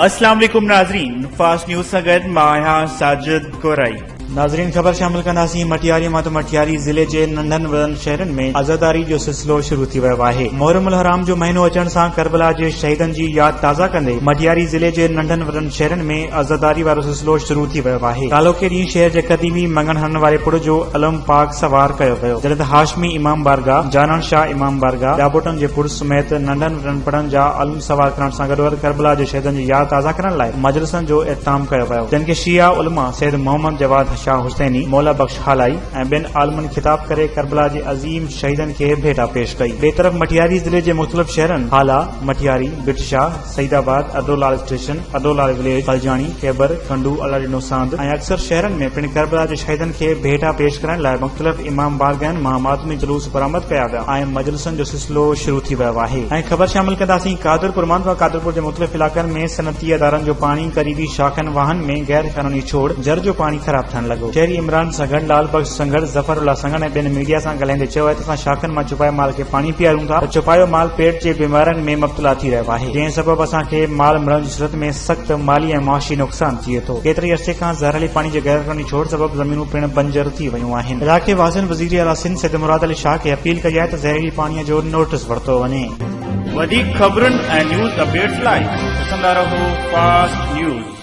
اسلام عليڪم ناظرين فاسٽ نيوز سان گڏ مان آهيان ساجد ڪورائي. ناظرين خبر شامل ڪنداسين مٽياري مان ته مٽياري ضلعي جي ننڍن وڏن شهرن ۾ عزاداري جو سلسلو شروع ٿي ويو آهي محرم الحرام جو مهينو اچڻ سان ڪربلا جي شهيدن جي ياد تازه ڪندي مٽياري ضلعي جي ننڍن وڏن شهرن ۾ عزاداري وارو سلسلو شروع ٿي ويو آهي ڪالهوڪي ڏينهن شهر جي قديمي مڱڻ هڻڻ واري پڙ جو علم پاڪ سوار ڪيو ويو جڏهن ته هاشمي امام بارگاهه جانڻ شاهه امام بارگاهه ڄاٻوٽن جي پڙ سميت ننڍن وڏن پڙن جا علم سوار ڪرڻ سان گڏوگڏ ڪربلا جي شهيدن جي ياد تازه ڪرڻ لاء مجلسن جو اهتمام ڪيو ويو، جن کي شيعا علماء سيد محمد جواد شاهه حسيني، مولا بخش هالائي ۽ ٻين عالمن خطاب ڪري ڪربلا جي عظيم شهيدن کي ڀيٽا پيش ڪئي. ٻئي طرف مٽياري ضلعي جي مختلف شهرن هالا، مٽياري، ڀٽ شاهه، سعيد آباد، اڏولال اسٽيشن، اڏولال وليج، بلجاڻي، کيبر، کنڊو، الاڏنو ساند ۽ اڪثر شهرن ۾ پڻ ڪربلا جي شهيدن کي ڀيٽا پيش ڪرڻ لاء مختلف امام بارگاهن مان ماتمي جلوس برآمد ڪيا ويا ۽ مجلسن جو سلسلو شروع ٿي ويو آهي ۽ خبر شامل ڪنداسين قادرپور مان ته قادرپور جي مختلف علائقن ۾ صنعتي ادارن جو پاڻي قريبي شاخن واهن ۾ غير قانوني ڇوڙ جر جو پاڻي خراب ٿيڻ لڳو شهري عمران سنگهڙ لال بخش سنگهڙ ظفر الله سنگهڙ ۽ ٻين ميڊيا سان ڳالهائيندي چيو آهي ته اسان شاخن مان چوپائي مال کي پاڻي پياريون ٿا ته چوپايو مال پيٽ جي بيمارين ۾ مبتلا ٿي رهيو آهي جنهن سبب اسان کي مال مرڻ جي صورت ۾ سخت مالي ۽ معاشي نقصان ٿئي ٿو. ڪيتري عرصي کان زهريلي پاڻي جي غيرقانوني ڇوڙ سبب زمينون پڻ بنجر ٿي ويون آهن. علائقي واسين وزير اعليٰ سنڌ سيد مراد علي شاهه کي اپيل ڪئي آهي ته زهريلي پاڻي جو نوٽيس ورتو وڃي. وڌيڪ خبرن ۽ نيوز اپڊيٽس لاء ڏسندا رهو فاسٽ نيوز.